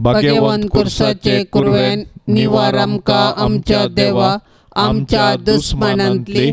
भाग्यवंत कुर्साचे कुरवेन निवार आमकां आमच्या देवा आमच्या दुस्मानांतली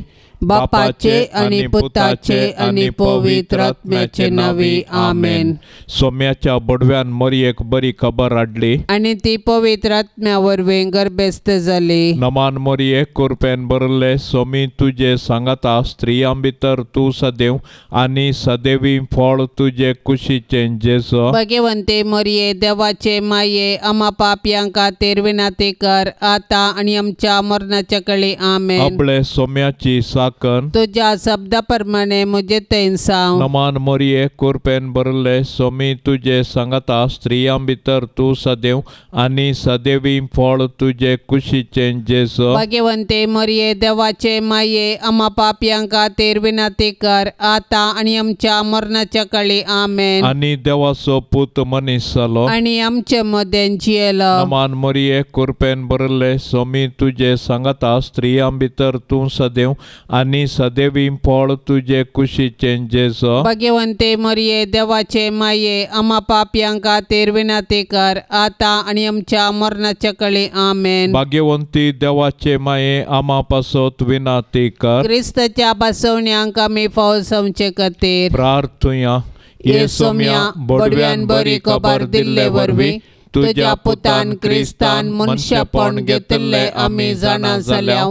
बापाचे आनी पुताचे आनी पवित्र आत्म्याचे नांवी आमेन. सोम्याच्या बडव्यान मरयेक बरी खबर हाडली आनी ती पवित्र आत्म्या वरवीं गर्भेस्त जाली. नमान मरये कुरपेन भरले सोमी तुजे सांगाता स्त्रियां भितर तूं सदैव आनी सदैवी फळ तुजे कुशीचें जेजू. भगवंते मरये देवाचे माये आमा पापयां खातीर विनंती कर आतां आनी आमच्या मरणाच्या कळी आमेन. आपले सोम्याची साकन तुज्या शब्दा प्रमाणे म्हजे थंय साव. नमान मरये कुरपेन भरले सोमी तुजे सांगाता स्त्रियां भितर तूं सदैव आनी सदैवी फळ तुजे कुशीचें जेजू. भगवंते मरये देवाचे माये आमा पापयां खातीर विनंती कर आतां आनी आमच्या मरणाच्या कळी आमेन. आनी देवाचो पूत मनीस जालो आनी आमचे मदें जियेलो. नमान मरये कुरपेन भरले सोमी तुजे सांगाता स्त्रियां भितर तूं सदैव आनी सदैवी फळ तुजे कुशीचें जेजू. भगवंते मरये देवाचे माये आमा पापयां खातीर विनंती कर आतां आनी आमच्या मरणाच्या कळी आमेन. भाग्यवंती देवाचे माये आमा पासत विनंती कर. क्रिस्ताच्या बसवण्यांक आमी फावो जावचे खातीर प्रार्थुया. ये सोम्या बडव्यान बरी खबर दिल्ले वरवीं तुज्या पुतान क्रिस्तान मनशापण घेतिल्लें आमी जाणा जाल्या.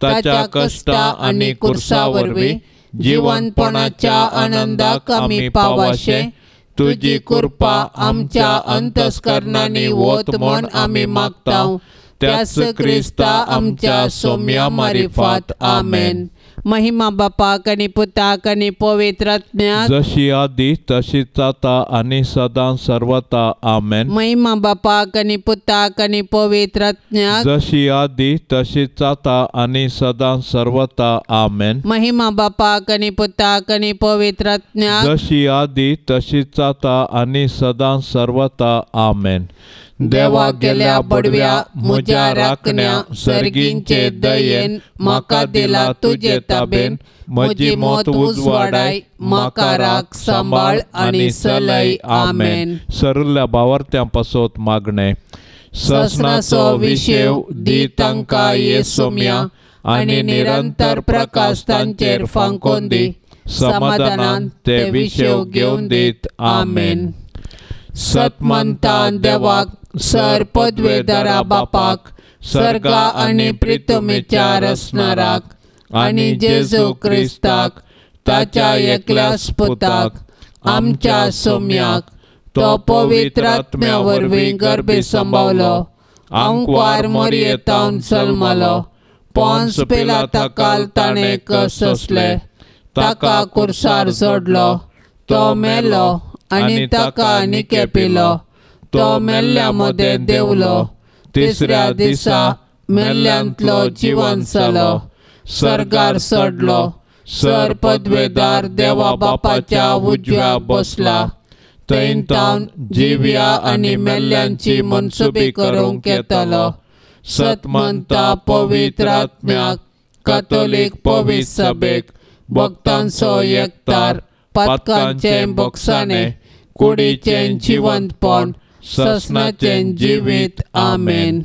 ताच्या कश्टा आनी कुर्सा वरवीं जिवनपणाच्या आनंदाक आमी पावाशे तुजी कृपा आमच्या अंतस्करणांनी वत म्हण आमी मागता. त्याच क्रिस्ता आमच्या सोम्या मारिफात आमेन. महिमा बापाक आनी पुताक आनी पवित्र आत्म्याक जशी आदी तशीच आतां आनी सदां सर्वता आमेन. महिमा बापाक आनी पुताक आनी पवित्र आत्म्याक जशी आदी तशीच आतां आनी सदां सर्वता आमेन. महिमा बापाक आनी पुताक आनी पवित्र आत्म्याक जशी आदी तशीच आतां आनी सदां सर्वता आमेन. देवा गेल्या बडव्या म्हज्या राखण्या सर्गींचे दयेन म्हाका दिला तुजे ताबेन म्हजी मत उजवाडाय म्हाका राख सांबाळ आनी सलय आमेन. सरल्या भावार्थ्यां पासत मागणें. ससनाचो विशेव दी तांकां ये सोम्या आनी निरंतर प्रकाश तांचेर फांकोन दी. समाधानान ते विशेव घेवन दीत आमेन. सतमंतान देवाक सर पदवेदारा बापाक सर्गा आनी प्रितमेच्या रसनाराक आनी जेजू क्रिस्ताक ताच्या एकल्याच पुताक आमच्या सोम्याक तो पवित्र आत्म्या वरवीं गर्भे सांबावलो आंकवार मरयेतावन जल्मलो पोन्स पिलाता ताणें कससले ताका कुर्सार जोडलो तो मेलो आनी ताका निके पिलो तो मेल्ल्या मदें देंवलो तिसऱ्या दिसा मेल्ल्यांतलो जिवन जालो सर्गार चडलो सर पदवेदार देवा बापाच्या उजव्या बसला थंय तावन जिव्या आनी मेल्ल्यांची मनसुबी करूंक येतलो. सतमंता पवित्र आत्म्याक कातोलीक पवित्र सभेक भक्तांचो एकतार पातकांचें बोगसाणें कुडीचें जिवंतपण ससनाचें जिवीत आमेन.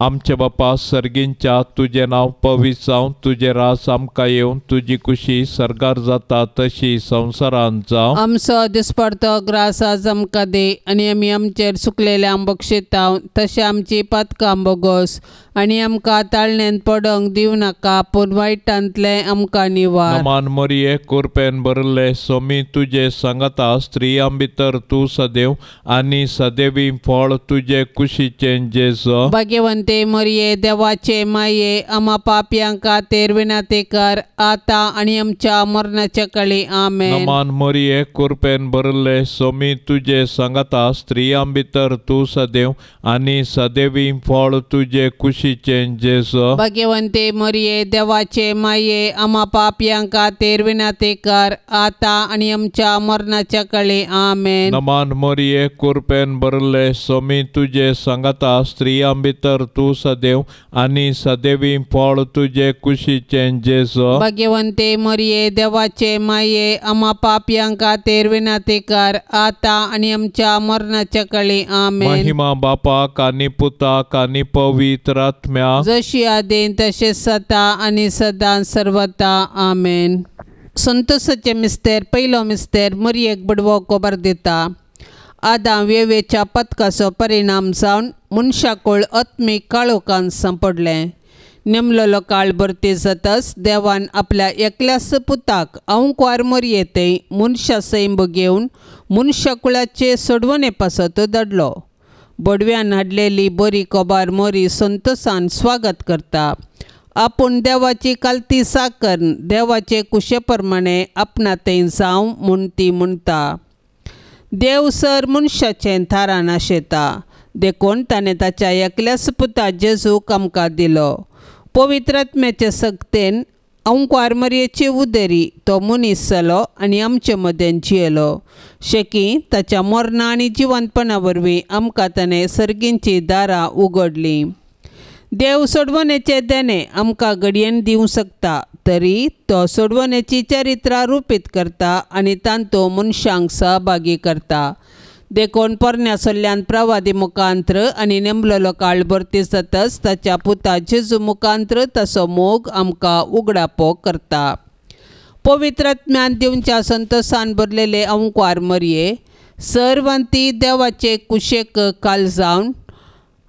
आमचे बापा सर्गींच्या तुजें नांव पवित्र जावं तुजें रास आमकां येवन तुजी कुशी सर्गार जाता तशी संवसारांत जावं. आमचो दिसपडतो ग्रास आज आमकां दी आनी आमी आमचेर सुकलेल्या बक्षिता तशें आमची पातकां बोगोस आनी आमकां ताळण्यांत पडोंक दिवं नाका पूण वायटांतलें आमकां निवार. नमान मरये कुरपेन भरले सोमी तुजे सांगाता स्त्रियां भितर तूं सदैव आनी सदैवी फळ तुजे कुशीचें जेजू. भाग्यवंत मरये देवाचे माये आमा पापयां खातीर विनंती कर आतां आनी आमच्या मरणाच्या कळी आमेन. नमान मरये कुरपेन भरले सोमी तुजे सांगाता स्त्रियां भितर तूं सदैव आनी सदैवी फळ तुजे कुशीचें जेजू. भाग्यवंते मरये देवाचे माये आमा पापयां खातीर विनंती कर आतां आनी आमच्या मरणाच्या कळी आमेन. नमान मरये कुरपेन भरले सोमी तुजे सांगाता स्त्रियां भितर तूं सदैव आनी सदैवी फळ तुजे कुशीचें जेजू। भाग्यवंते मरिये देवाचे माये आमा पापयां खातीर विनंती कर आतां आनी आमच्या मरणाच्या काळी। आमेन। महिमा बापाक आनी पुताक आनी पवित्र आत्म्याक, जशी आदीं तशें सदा आनी सदां सर्वता। आमेन। संतोषाचे मिस्तेर पयलो मिस्तेर मरियेक बडवो खबर दिता। आदां वेवेच्या पथकाचो परिणाम जावन मनशाकूळ आत्मीक काळोखान सांपडलें। नेमलेलो काळ भरती जातच देवान आपल्या एकल्याच पुताक अंकुर मरये थंय मनशा सैंब घेवन मनशाकुळाचे सोडवणे पासत धाडलो। बडव्यान हाडलेली बरी खबर मोरी संतोषान स्वागत करता। आपूण देवाची कालती साकर देवाचे कुशे प्रमाणे आपणा थंय जावं म्हूण ती म्हणटा। देव सर मनशाचें थारान आशेता देखून ताणें ताच्या एकल्याच पुता जेजूक आमकां दिलो। पवित्र आत्म्याचे सक्तेन अंकुर मरयेची उदरी तो मनीस जालो आनी आमचे मदें जियेलो। शेकी ताच्या मरणा आनी जिवंतपणा वरवीं आमकां ताणें सर्गींची दारां उगडलीं। देव सोडवणेचें देणें आमकां घडयेन दिवंक शकता तरी तो सोडवणेची चरित्रां रुपीत करता आनी तांतूं मनशांक सहभागी करता। देखून पोरण्या सल्ल्यान प्रवादी मुखांत्र आनी नेमलेलो काळ भरती जातच ताच्या पुता जेजू मुखांत्र ताचो मोग आमकां उगडापो करता। पवित्र आत्म्यान दिवच्या संतोषान भरलेले अंकुर मरये सर्वांती देवाचे कुशेक काल जावन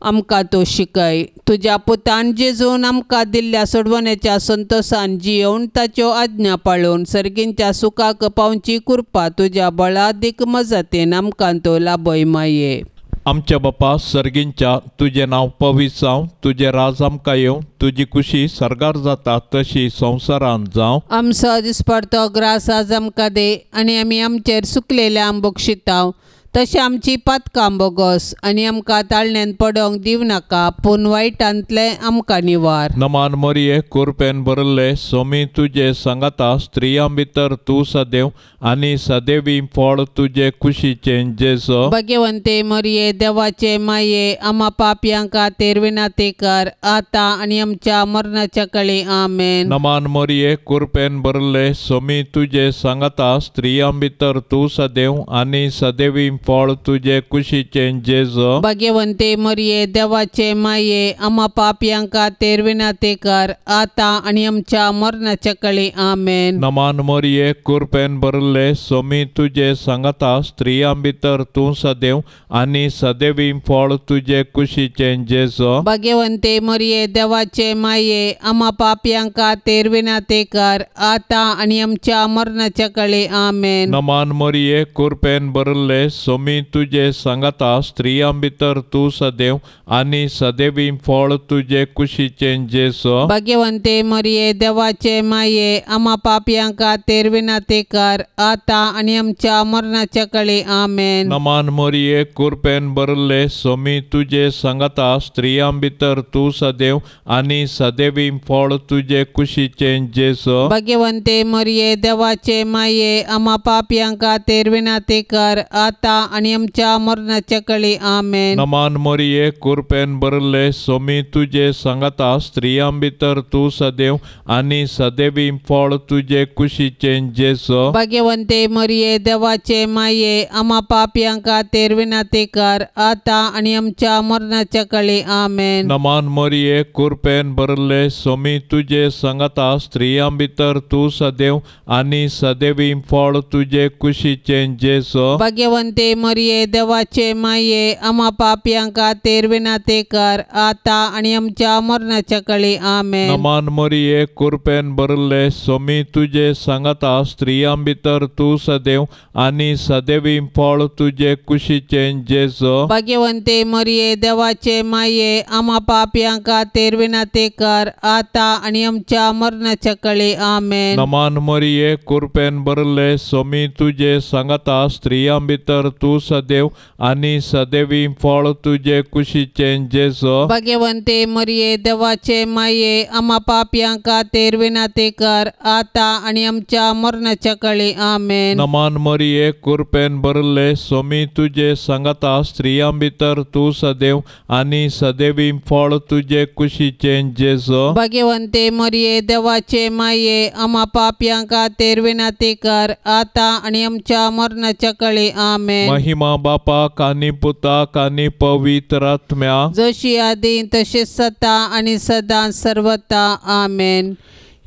आमकां तो शिकय। तुज्या पुतान जेजून आमकां दिल्ल्या सोडवणेच्या संतोषान जियोवन ताच्यो आज्ञा पाळून सर्गींच्या सुखाक पावची कृपा तुज्या बळादीक मजतीन आमकां तो लाभय माये। आमच्या बापा सर्गींच्या तुजें नांव पवित्र जावं, तुजें राज आमकां येवं, तुजी कुशी सर्गार जाता तशी संवसारांत जावं। आमचो दिसपडतो ग्रास आज आमकां दे आनी आमी आमचेर सुकलेल्या आंबोक शिताव तशें आमची पातकां बोगस आनी आमकां ताळण्यान पडोंक दिवं नाका पूण वायटांतलें आमकां निवार। नमान मरिये कुरपेन भरले सोमी तुजे सांगाता, स्त्रियां भितर तूं सदैव आनी सदैवी फळ तुजे कुशीचें जेजू। भाग्यवंते मरिये देवाचे माये आमा पापयां खातीर विनंती कर आतां आनी आमच्या मरणाच्या काळी। आमेन। नमान मरिये कुरपेन भरले सोमी तुजे सांगाता, स्त्रियां भितर तूं सदैव आनी सदैवी फळ तुजे कुशीचें जेजू। भाग्यवंते मरिये देवाचे माये आमा पापयां खातीर विनंती कर आतां आनी आमच्या मरणाच्या काळी। आमेन। नमान मरिये कुरपेन भरले सोमी तुजे सांगाता, स्त्रियां भितर तूं सदैव आनी सदैवी फळ तुजे कुशीचें जेजू। भाग्यवंते मरिये देवाचे माये आमा पापयां खातीर विनंती कर आतां आनी आमच्या मरणाच्या काळी। आमेन। नमान मरिये कुरपेन भरले सोमी तुजे सांगाता, स्त्रियां भितर तूं सदैव आनी सदैवी फळ तुजे कुशीचें जेजू। भाग्यवंते मरिये देवाचे माये आमा पापयां खातीर विनंती कर आतां आनी आमच्या मरणाच्या काळी। आमेन। नमान मरिये कुरपेन भरले सोमी तुजे सांगाता, स्त्रियां भितर तूं सदैव आनी सदैवी फळ तुजे कुशीचें जेजू। भाग्यवंते मरिये देवाचे माये आमा पापयां खातीर विनंती कर आतां आनी आमच्या मरणाच्या काळी। आमेन। नमान मरिये कुरपेन भरले सोमी तुजे सांगाता, स्त्रियां भितर तूं सदैव आनी सदैवी फळ तुजे कुशीचें जेजू। भाग्यवंते मरिये देवाचे माये आमा पापयां खातीर विनंती कर आतां आनी आमच्या मरणाच्या काळी। आमेन। नमान मरिये कुरपेन भरले सोमी तुजे सांगाता, स्त्रियां भितर तूं सदैव आनी सदैवी फळ तुजे कुशीचें जेजू। भाग्यवंते मरिये देवाचे माये आमा पापयां खातीर विनंती कर आतां आनी आमच्या मरणाच्या काळी। आमेन। नमान मरिये कुरपेन भरले सोमी तुजे सांगाता, स्त्रियां भितर तूं सदैव आनी सदैवी फळ तुजे कुशीचें जेजू। भाग्यवंते मरिये देवाचे माये आमा पापयां खातीर विनंती कर आतां आनी आमच्या मरणाच्या काळी। आमेन। नमान मरिये कुरपेन भरले सोमी तुजे सांगाता, स्त्रियां भितर तूं सदैव आनी सदैवी फळ तुजे कुशीचें जेजू। भाग्यवंते मरिये देवाचे माये आमा पापयां खातीर विनंती कर आतां आनी आमच्या मरणाच्या काळी। आमेन। नमान मरिये कृपेन भरले स्वामी तुजे सांगाता स्त्रियां भितर तूं सदैव आनी सदैवी फळ तुजे कुशीचें जेजू। भाग्यवंते मरिये देवाचे माये आमा पापयां खातीर विनंती कर आतां आनी आमच्या मरणाच्या काळी। आमेन। महिमा बापाक आनी पुताक आनी पवित्र आत्म्याक जशी आदी तशी सदा आनी सदां सर्वता। आमेन।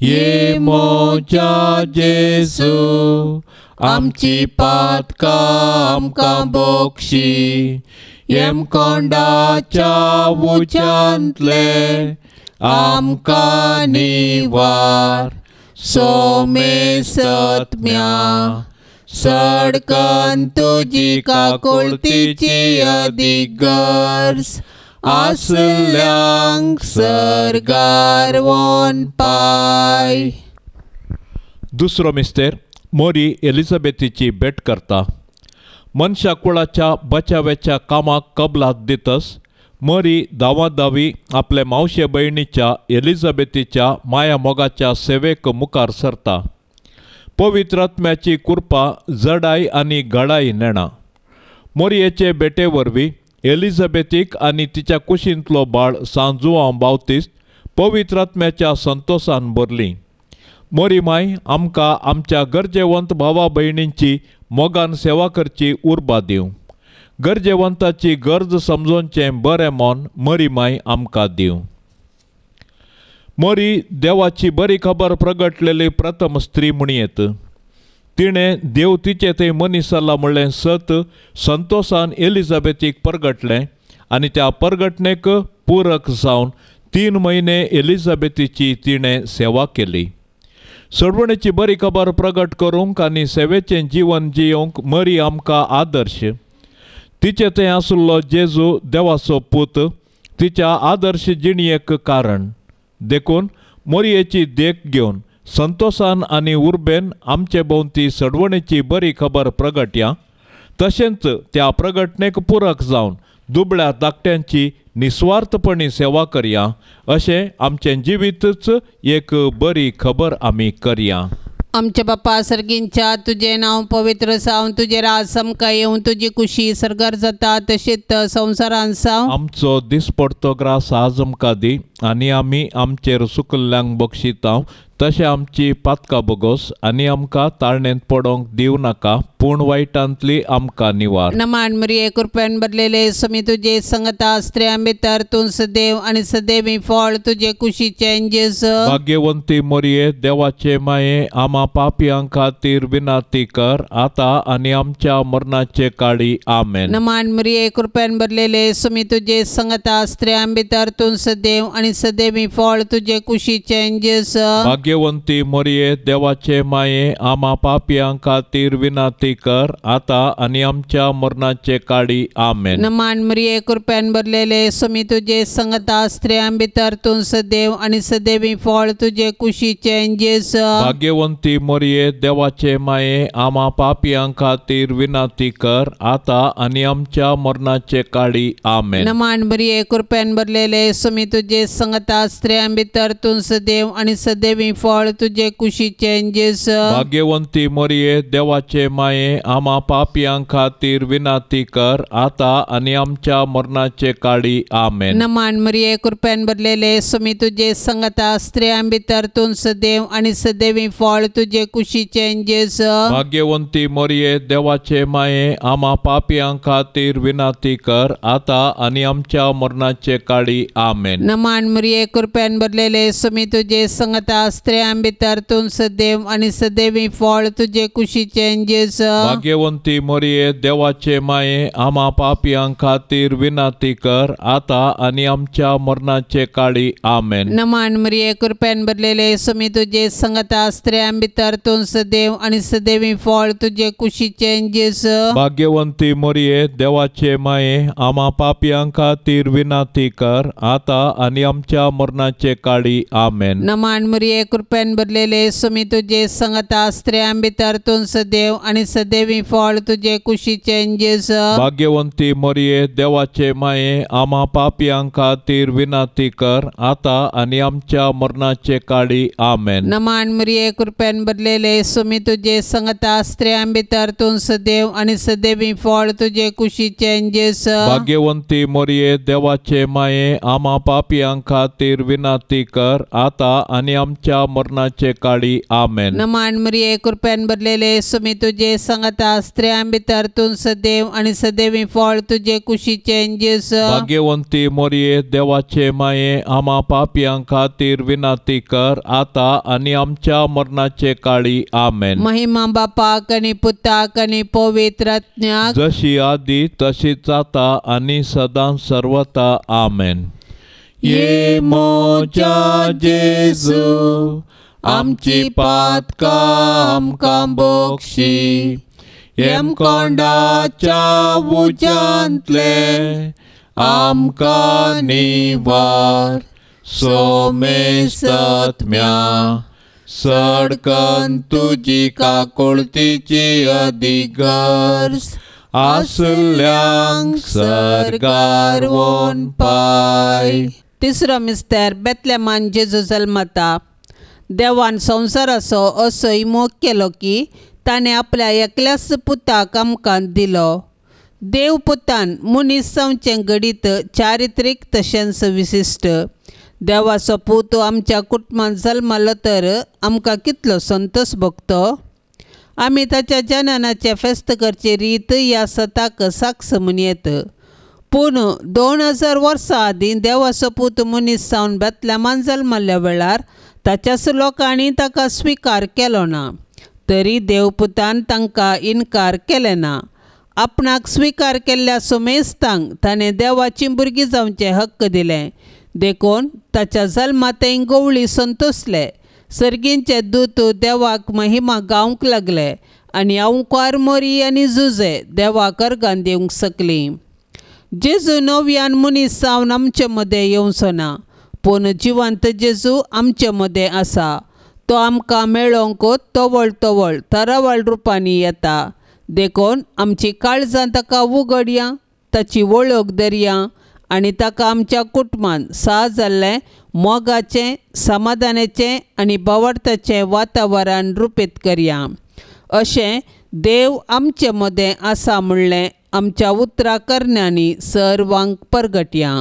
ये म्हज्या जेजू आमची पातकां आमकां बक्षी यमकोंडाच्या उज्यांतले आमकां निवार सोमेसत्म्या सडकन तुजी काकुळतीची अदीक गरज आसल्यांक सर्गार वोन पाय। दुसरो मिस्तेर मोरी एलिझाबेथीची भेट करता। मनशा कुळाच्या बचाव्याच्या कामाक कबलात दितस मोरी दावादावी आपले मावशे भयणीच्या एलिझाबेथीच्या माया मोगाच्या सेवेक मुखार सरता। पवित्र आत्म्याची कृपा जडाय आनी घडाय नेणा। मोरयेचे भेटे वरवीं एलिझाबेथीक आनी तिच्या कुशींतलो बाळ सांत जुआंव बावतीस्त पवित्र आत्म्याच्या संतोसान भरली। मोरी माय आमकां आमच्या गरजेवंत भावा भयणींची मोगान सेवा करची उर्बा दिवं। गरजेवंताची गरज समजोवचें बरें मन मरी माय आमकां दिवं। मोरी देवाची बरी खबर प्रगटलेली प्रथम स्त्री म्हणयेत। तिणें देव तिचे थंय मनीस जाला म्हणलें सत संतोसान एलिझाबेथीक परगटलें आनी त्या परगटणेक पुरक जावन 3 म्हयने एलिझाबेथीची तिणें सेवा केली। सोडवणेची बरी खबर प्रगट करूंक आनी सेवेचें जीवन जियोवंक मरी आमकां आदर्श। तिचे थंय आशिल्लो जेजू देवाचो पूत तिच्या आदर्श जिणयेक कारण। देखून मोरयेची देख घेवन संतोसान आनी उर्बेन आमचे भोंवती सडवणेची बरी खबर प्रगटया। तशेंच त्या प्रगटणेक पुरक जावन दुबळ्या धाकट्यांची निस्वार्थपणी सेवा करया अशें आमचें जिवीतच एक बरी खबर आमी करया। आमच्या बापा सर्गींच्या तुजें नांव पवित्र जावं, तुजें राज आमकां येवं, तुजी कुशी सर्गार जाता तशीच संवसारांत जावं। आमचो दिसपडतो ग्रास आज आमकां दी आनी आमी आमचेर सुकल्ल्यांक बक्षितांव तशें आमची पातकां बोगोस आनी आमकां ताळणेंत पडोंक दिवं नाका पूण वायटांतली आमकां निवार। नमान मरिये कृपेन भरलेले स्वामी तुजे संगता स्त्रियां भितर तूं सदैव आनी सदैवी फळ तुजे कुशीचें जेजू। भाग्यवंती मरिये देवाचे माये आमा पापयां खातीर विनंती कर आतां आनी आमच्या मरणाचे काळी। आमेन। नमान मरिये कृपेन भरलेले स्वामी तुजे संगता स्त्रियां भितर तूं सदैव आनी सदैवी फळ तुजे कुशीचें जेजू। भाग्यवंती मरिये देवाचे माये आमा पापयां खातीर विनंती कर आतां आनी आमच्या मरणाचे काळी। आमेन। नमान मरिये कृपेन भरलेले स्वामी तुजे संगता स्त्रियां भितर तूं सदैव आनी सदैवी फळ तुजे कुशीचें जेजू। भाग्यवंती मरिये देवाचे माये आमा पापयां खातीर विनंती कर आतां आनी आमच्या मरणाचे काळी। आमेन। नमान मरिये कृपेन भरलेले स्वामी तुजे संगता स्त्रियां भितर तूं सदैव आनी सदैवी फळ तुजे कुशीचें जेजू। भाग्यवंती मरिये देवाचे माये आमा पापयां खातीर विनंती कर आतां आनी आमच्या मरणाचे काळी। आमेन। नमान मरिये कृपेन भरलेले स्वामी तुजे संगता स्त्रियां भितर तूं सदैव आनी सदैवी फळ तुजे कुशीचें जेजू। भाग्यवंती मरिये देवाचे माये आमा पापयां खातीर विनंती कर आतां आनी आमच्या मरणाचे काळी। आमेन। नमान मरिये कृपेन भरलेले स्वामी तुजे संगता स्त्रियां भितर तूं सदैव आनी सदैवी फळ तुजे कुशीचें जेजू। भाग्यवंती मरिये देवाचे माये आमा पापयां खातीर विनंती कर आतां आनी आमच्या मरणाचे काळी। आमेन। नमान मरिये कृपेन भरलेले स्वामी तुजे संगता स्त्रियां भितर तूं सदैव आनी सदैवी फळ तुजे कुशीचें जेजू। भाग्यवंती मरिये देवाचे माये आमा पापयां खातीर विनंती कर आतां आनी आमच्या मरणाचे काळी। आमेन। नमान मरिये कृपेन भरलेले सुमी तुजे संगता स्त्रियां भितर तूं सदैव आनी सदैवी फळ तुजे कुशीचें जेजू। भाग्यवंती मरिये देवाचे माये आमा पापयां खातीर विनंती कर आता आनी आमच्या मरणाचे काळी आमेन। नमान मरिये कृपेन भरलेले सुमी तुजे संगता स्त्रियां भितर तूं सदैव आनी सदैवी फळ तुजे कुशीचें जेजू। भाग्यवंती मरिये देवाचे माये आमा पापयां खातीर विनंती कर आता आनी आमच्या मरणाचे काळी आमेन। नमान मरिये कृपेन भरलेले सुमी तुजे संगता स्त्रियां भितर तूं सदैव आनी सदैवी फळ तुजे कुशीचें जेजू। भाग्यवंती मरिये देवाचे माये आमा पापयां खातीर विनंती कर आता आनी आमच्या मरणाचे काळी आमेन। महिमा बापाक आनी पुताक आनी पवित्र आत्म्याक, जशी आदी तशीच आता आनी सदां सर्वता आमेन। ये मोजा जेजू आमची पातकां आमकां बक्षी, यमकोंडाच्या उज्यांतले आमकां निवार, सोमेसत्म्या सडकन तुजी काकुळतीची अधिगर्ज आसल्यांक सर्गार वोन पाय। तिसरो मिस्तर बेतलेमान जेजू जल्मता। देवान संवसाराचो असोय मोग केलो की ताणें आपल्या एकल्याच पुताक आमकां दिलो। देव पुतान मनीस जावचें घडीत चारित्रीक तशेंच विशिश्ट। देवाचो पूत आमच्या कुटुंबांत जल्मलो तर आमकां कितलो संतोश भोगतो। आमी ताच्या जननाचें फेस्त करची रीत ह्या सताक साक्ष म्हूण येत। पूण 2000 वर्सां आदीं देवाचो पूत मनीस जावन बेतलेमान जल्मल्ल्या वेळार ताच्याच लोकांनी ताका स्विकार केलो ना, तरी देवपुतान तांकां इनकार केले ना। आपणाक स्विकार केल्ल्या सुमेस्तांक ताणें देवाची भुरगीं जावचें हक्क दिलें। देखून ताच्या जल्मांत गवळी संतोसले। सर्गींचे दूत देवाक महिमा गावंक लागले आनी अंवकार मोरी आनी जुजे देवाक अर्गां दिवंक शकली। जेजू नव्यान मनीस जावन आमचे मदें येवचो ना, पूण जिवंत जेजू आमचे मदें आसा। तो आमकां मेळोवंक तवळ तवळ तरावळ रुपांनी येता। देखून आमची काळजां ताका उगडया, ताची वळख धरया आनी ताका आमच्या कुटुंबान सा जाल्लें मोगाचें, समाधानाचें आनी भावार्थाचें वातावरण रुपीत करया। अशें देव आमचे मदें आसा म्हणलें आमच्या उतरां करण्यांनी सर्वांक परगटया।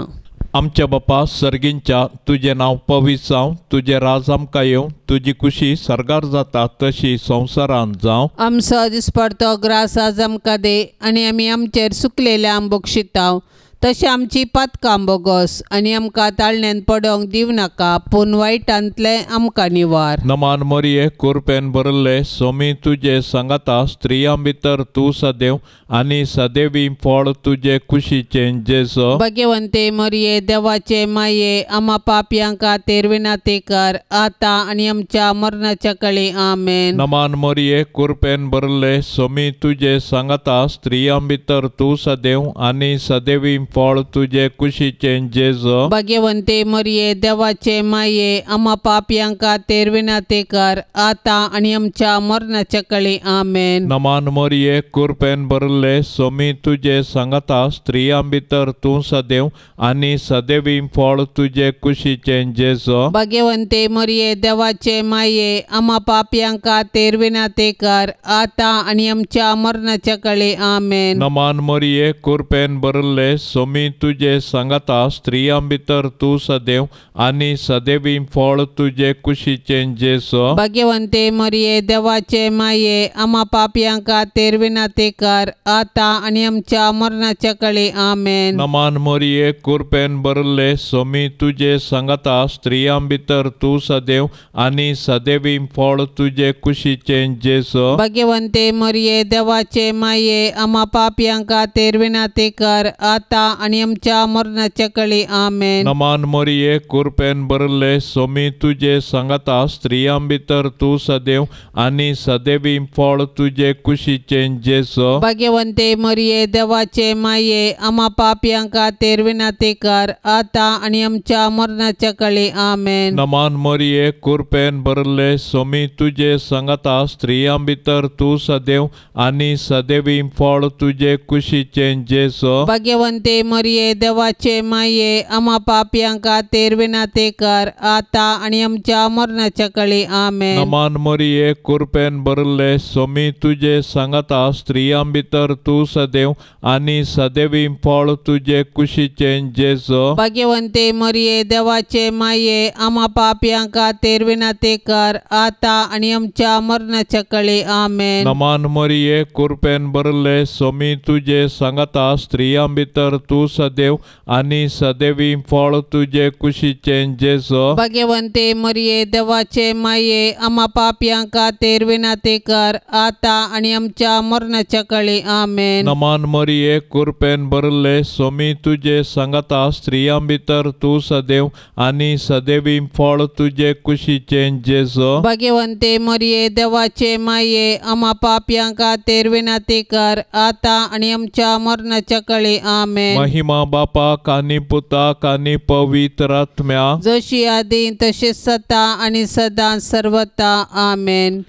आमच्या बापा सर्गींच्या तुजें नांव पवित्र जावं, तुजें राज आमकां येवं, तुजी खुशी सर्गार जाता तशी संवसारांत जावं। आमचो दिसपडतो ग्रास आज आमकां दी आनी आमी आमचेर सुकलेल्या बक्षिताव तशें आमची पातकां बोगस आनी आमकां ताळण्यान पडोवंक दिवं नाका, पूण वायटांतलें आमकां निवार। नमान मरिये कुरपेन भरले सोमी तुजे सांगाता, स्त्रियां भितर तूं सदैव आनी सदैवी फळ तुजे कुशीचें जेजू। भाग्यवंते मरिये देवाचे माये आमा पापयां खातीर विनंती कर आतां आनी आमच्या मरणाच्या काळी आमेन। नमान मरिये कुरपेन भरले सोमी तुजे सांगाता, स्त्रियां भितर तूं सदैव आनी सदैवी फळ तुजे कुशीचें जेजू। भाग्यवंते मरिये देवाचे माये आमा पापयां खातीर विनंती कर आतां आनी आमच्या मरणाच्या काळी आमेन। नमान मरिये कुरपेन भरले सोमी तुजे सांगाता, स्त्रियां भितर तूं सदैव आनी सदैवी फळ तुजे कुशीचें जेजू। भाग्यवंते मरिये देवाचे माये आमा पापयां खातीर विनंती कर आतां आनी आमच्या मरणाच्या काळी आमेन। नमान मरिये कुरपेन भरले सोमी तुजे सांगाता, स्त्रियां भितर तूं सदैव आनी सदैवी फळ तुजे कुशीचें जेजू। भाग्यवंते मरिये देवाचे माये आमा पापयां खातीर विनंती कर आतां आनी आमच्या मरणाच्या काळी आमेन। नमान मरिये कुरपेन भरले सोमी तुजे सांगाता, स्त्रियां भितर तूं सदैव आनी सदैवी फळ तुजे कुशीचें जेजू। भाग्यवंते मरिये देवाचे माये आमा पापयां खातीर विनंती कर आतां आनी आमच्या मरणाच्या कळी आमेन. नमान मोरये कुरपेन भरले सोमी तुजे सांगाता स्त्रियां भितर तूं सदैव आनी सदैवी फळ तुजे कुशीचें जेजू. भाग्यवंते मरिये देवाचे माये आमा पापयां खातीर विनंती कर आतां आनी आमच्या मरणाच्या कळी आमेन. नमान मोरये कुरपेन भरले सोमी तुजे सांगाता स्त्रियां भितर तूं सदैव आनी सदैवी फळ तुजे कुशीचें जेजू. भाग्यवंते मरिये देवाचे माये आमा पापयां खातीर विनंती कर आतां आनी आमच्या मरणाच्या कळी आमेन. नमान मोरये कुरपेन भरले सोमी तुजे सांगाता स्त्रियां भितर तूं सदैव आनी सदैवी फळ तुजे कुशीचें जेजू. भाग्यवंते मरिये देवाचे माये आमा पापयां खातीर विनंती कर आतां आनी आमच्या मरणाच्या कळी आमेन. नमान मोरये कुरपेन भरले सोमी तुजे सांगाता स्त्रियां भितर तूं सदैव आनी सदैवी फळ तुजे कुशीचें जेजू. भाग्यवंते मरिये देवाचे माये आमा पापयां खातीर विनंती कर आतां आनी आमच्या मरणाच्या कळी आमेन. नमान मोरये कुरपेन भरले सोमी तुजे सांगाता स्त्रियां भितर तूं सदैव आनी सदैवी फळ तुजे कुशीचें जेजू. भाग्यवंते मरिये देवाचे माये आमा पापयां खातीर विनंती कर आतां आनी आमच्या मरणाच्या कळी आमेन. महिमा बापाक आनी पुताक आनी पवित्र आत्म्याक, जशी आदी तशी सता आनी सदां सर्वता आमेन.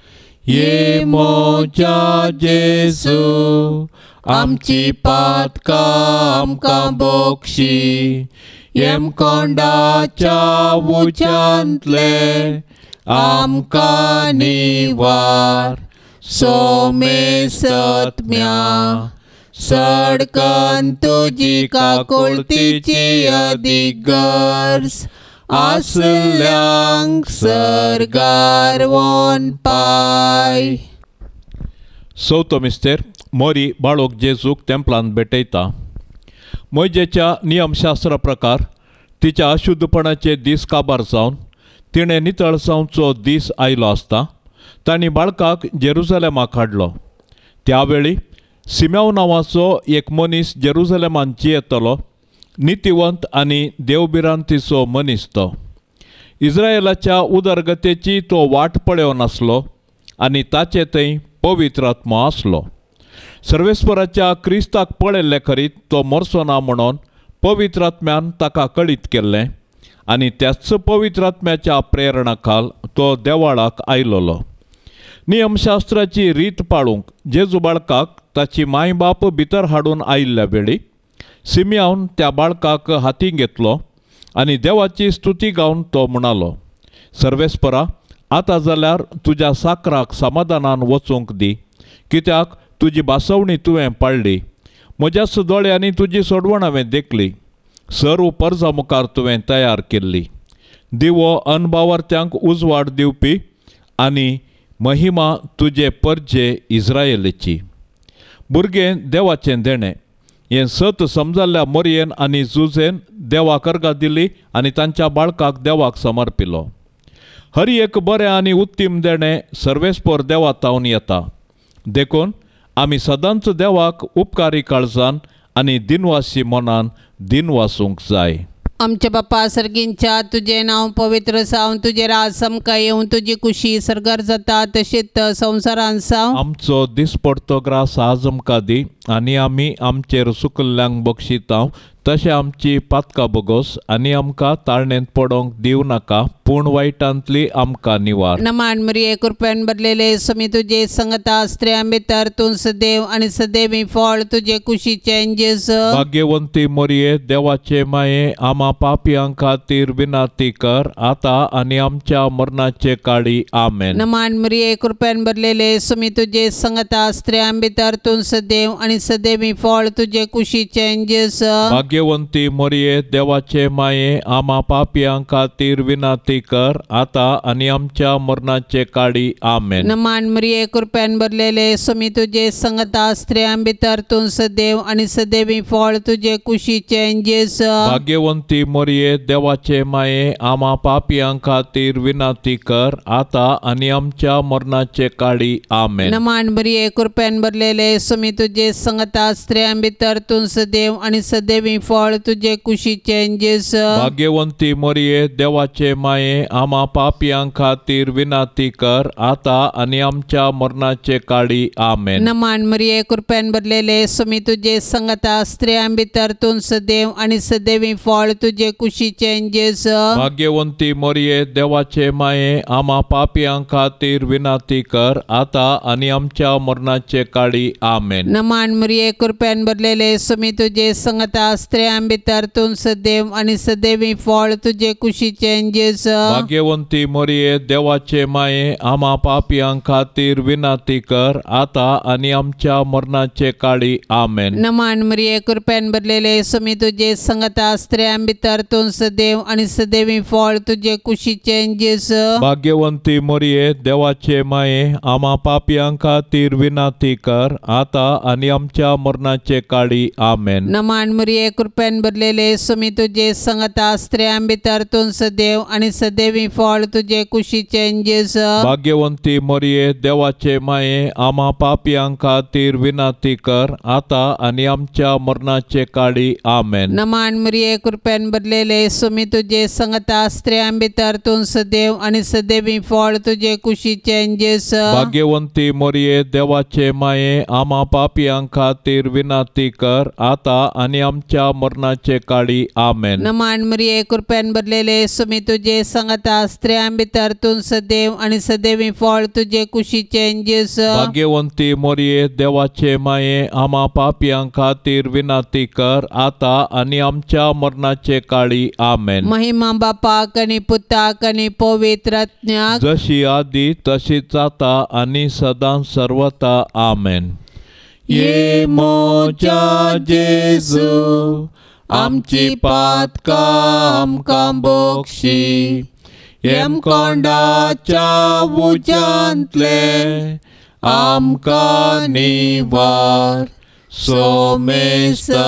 ये म्हज्या जेजू आमची पातकां आमकां बक्षी, येमकोंडाच्या उज्यांतले आमकां निवार, सोमे सत्म्या सडकन तुजी काकुळतीची अदीक गरज आसल्यांक सर्गार वोन पाय. चवथो मिस्तेर मोरी बाळोक जेजूक तेंपलांत भेटयता. मोजेच्या नियमशास्त्रा प्रकार तिच्या अशुद्धपणाचे दीस काबार जावन तिणें नितळ जावचो दीस आयलो आसता तांणी बाळकाक जेरुजलेमाक हाडलो. त्यावेळी सिम्याव नांवाचो एक मनीस जेरुजलेमान जियेतलो, नितिवंत आनी देवभिरांतीचो मनीस तो. इस्रायलाच्या उदरगतेची तो वाट पळोवन आसलो आनी ताचे थंय पवित्र आत्मो आसलो. सर्वेस्पराच्या क्रिस्ताक पळयल्ले खरीत तो मरचो ना म्हणून पवित्र आत्म्यान ताका कळीत केल्लें आनी त्याच पवित्र आत्म्याच्या प्रेरणा खाल तो देवाळाक आयलोलो. नियमशास्त्राची रीत पाळूंक जेजू बाळकाक ताची माय बाप भितर हाडून आयिल्ल्या वेळी सिमियान त्या बाळकाक हाती घेतलो आनी देवाची स्तुती गावन तो म्हणालो, सर्वेस्परा आतां जाल्यार तुज्या साकराक समाधानान वचूंक दी, कित्याक तुजी बासवणी तुवें पाळ्ळी, म्हज्याच दोळ्यांनी तुजी सोडवण हांवें देखली, सर्व परजा मुखार तुवें तयार केल्ली, दिवो अनबावर्त्यांक उजवाड दिवपी आनी महिमा तुजे परजे इस्रायलाची. भुरगें देवाचें देणें हें सत समजाल्ल्या मोरयेन आनी जुजेन देवाक अर्गां दिली आनी तांच्या बाळकाक देवाक समर्पिलो. हर एक बरें आनी उत्तीम देणें सर्वेस्पर देवा तावन येता, देखून आमी सदांच देवाक उपकारी काळजान आनी दिनवासी मनान दिनवासूंक जाय. आमच्या बापा सर्गींच्या तुजें नांव पवित्र जावं, तुजें राज आमकां येवं, तुजी कुशी सर्गार जाता तशीच संवसारांत जावं. आमचो दिसपडतो ग्रास आज आमकां दी आनी आमी आमचेर सुकल्ल्यांक बक्षितांव तशें आमची पातकां बोगोस आनी आमकां ताळणेंत पडोंक दिवं नाका, पूण वायटांतली आमकां निवार. नमान मरिये कृपेन भरलेले स्वामी तुजे संगता, स्त्रियां भितर तूं सदैव आनी सदैवी फळ तुजे कुशीचें जेजू. भाग्यवंती मरिये देवाचे माये आमा पापयां खातीर विनंती कर आतां आनी आमच्या मरणाचे काळी आमेन. नमान मरिये कृपेन भरलेले स्वामी तुजे संगता, स्त्रियां भितर तूं सदैव आनी सदैवी फळ तुजे कुशीचें जेजू. भाग्यवंती मरिये देवाचे माये आमा पापयां खातीर विनंती विनाती कर आता आनी आमच्या मरणाचे काळी आमेन। नमान मरिये कृपेन भरलेले स्वामी तुजे संगता स्त्रियां भितर तूं सदैव आनी सदैवी फळ तुजे कुशीचें जेजू। भाग्यवंती मरिये देवाचे माये आमा पापयां खातीर विनाती कर आता आनी आमच्या मरणाचे काळी आमेन। नमान मरिये कृपेन भरलेले स्वामी तुजे संगता स्त्रियां भितर तूं सदैव आनी सदैवी फळ तुजे कुशीचें जेजू। भाग्यवंती मरिये देवाचे माये आमा पापयां खातीर विनाती कर आता आनी आमच्या मरणाचे काळी आमेन। नमान मरिये कृपेन भरलेले स्वामी तुजे संगता स्त्रियां भितर तूं सदैव आनी सदैवी फळ तुजे कुशीचें जेजू। भाग्यवंती मरिये देवाचे माये आमा पापयां खातीर विनाती कर आता आनी आमच्या मरणाचे काळी आमेन। नमान मरिये कृपेन भरलेले स्वामी तुजे संगता स्त्रियां भितर तूं सदैव आनी सदैवी फळ तुजे कुशीचें जेजू। भाग्यवंती मरिये देवाचे माये आमा पापयां खातीर विनाती कर आता आनी आमच्या मरणाचे काळी आमेन। नमान मरिये कृपेन भरलेले स्वामी तुजे संगता स्त्रियां भितर तूं सदैव आनी सदैवी फळ तुजे कुशीचें जेजू। भाग्यवंती मरिये देवाचे माये आमा पापयां खातीर विनाती कर आता आनी आमच्या मरणाचे काळी आमेन। नमान मरिये कृपेन भरलेले स्वामी तुजे संगता स्त्रियां भितर तूं सदैव आनी सदैवी फळ तुजे कुशीचें जेजू। भाग्यवंती मरिये देवाचे माये आमा पापयां खातीर विनाती कर आता आनी आमच्या मरणाचे काळी आमेन। नमान मरिये कृपेन भरलेले स्वामी तुजे संगता स्त्रियां भितर तूं सदैव आनी सदैवी फळ तुजे कुशीचें जेजू। भाग्यवंती मरिये देवाचे माये आमा पापयां खातीर विनाती कर आता आनी आमच्या मरणाचे काळी आमेन। नमान मरिये कृपेन भरलेले स्वामी तुजे संगता स्त्रियां भितर तूं सदैव आनी सदैवी फळ तुजे कुशीचें जेजू। भाग्यवंती मरिये देवाचे माये आमा पापयां खातीर विनाती कर आता आनी आमच्या मरणाचे काळी आमेन। महिमा बापाक आनी पुताक आनी पवित्र आत्म्याक, जशी आदी तशीच आता आनी सदां सर्वता आमेन। ये मोजा जेजू आमची पातकां आमकां बक्षी, येमकोंडाच्या उज्यांतले आमकां निवार, सोमेस्तत्म्या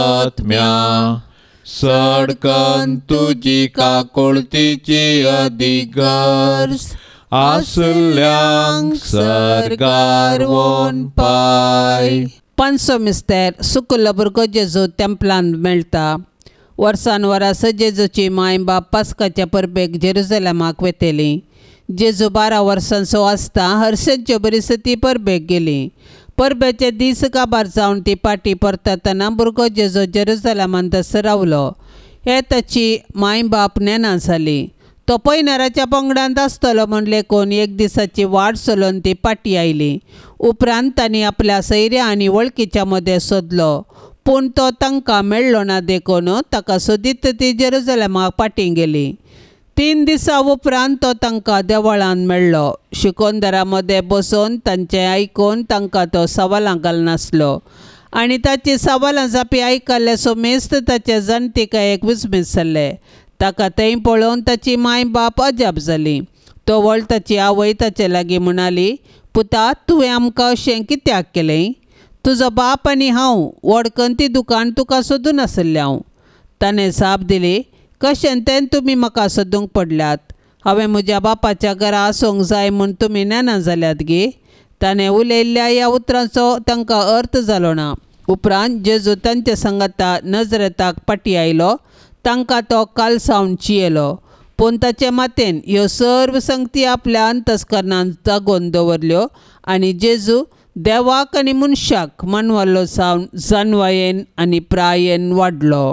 सडकन तुजी काकुळतीची अधिगर्ज आसल्यांक सर्गार वोन पाय। पांचसो मिस्तेर सुकुल्लो भुरगो जेजू तेंपलान मेळटा। वर्सान वरां जेजूची माय बाप पास्काच्या परबेक जेरुजलमाक वेतेली। जेजू 12 वर्सांचो आसता हर्षांच्यो बरीच ती परबेक गेली। परबेचे दीस काबार जावन ती पाटी परततना भुरगो जेजू जेरुजलमान तसो रावलो हे ताची माय बाप नेना जाली। तो पयनाराच्या पंगडांत आसतलो म्हूण लेखून एक दिसाची वाट चलोवन ती पाटी आयली। उपरांत तांणी आपल्या सैऱ्या आनी वळखीच्या मदें सोदलो, पूण तो तांकां मेळ्ळो ना देखून ताका सोदीत ती जेरुजलमाक पाटी गेली। 3 दिसां उपरांत तो तांकां देवळान मेळ्ळो। शिकोंदरा मदें बसून तांचें आयकून तांकां तो सवालां घालनासलो आनी ताची सवालां जापी आयकल्ले सोमेस्त ताचे जाणटिकायेक विस्मीत जाल्ले। ताका थंय पळोवन ताची माय बाप अजाप जाली। तो व्हड ताची आवय ताचे लागीं म्हणाली, पुता तुवें आमकां अशें कित्याक केलें? तुजो बाप आनी हांव वडकंती दुकान तुका सोदून आसलें हांव। ताणें जाप दिली, कशें तें तुमी म्हाका सोदूंक पडल्यात? हांवें म्हज्या बापाच्या घरा आसूंक जाय म्हूण तुमी नेना जाल्यात गे? ताणें उलयल्ल्या ह्या उतरांचो तांकां अर्थ जालो ना। उपरांत जेजू तांचे सांगाता नजरेताक पाटी आयलो। तांकां तो कालसावन चियेलो, पूण ताचे मातेन ह्यो सर्व संगती आपल्या अंतस्करणान जागोवन दवरल्यो आनी जेजू देवाक आनी मनशाक मानवल्लो जावन जानवायेन आनी प्रायेन वाडलो।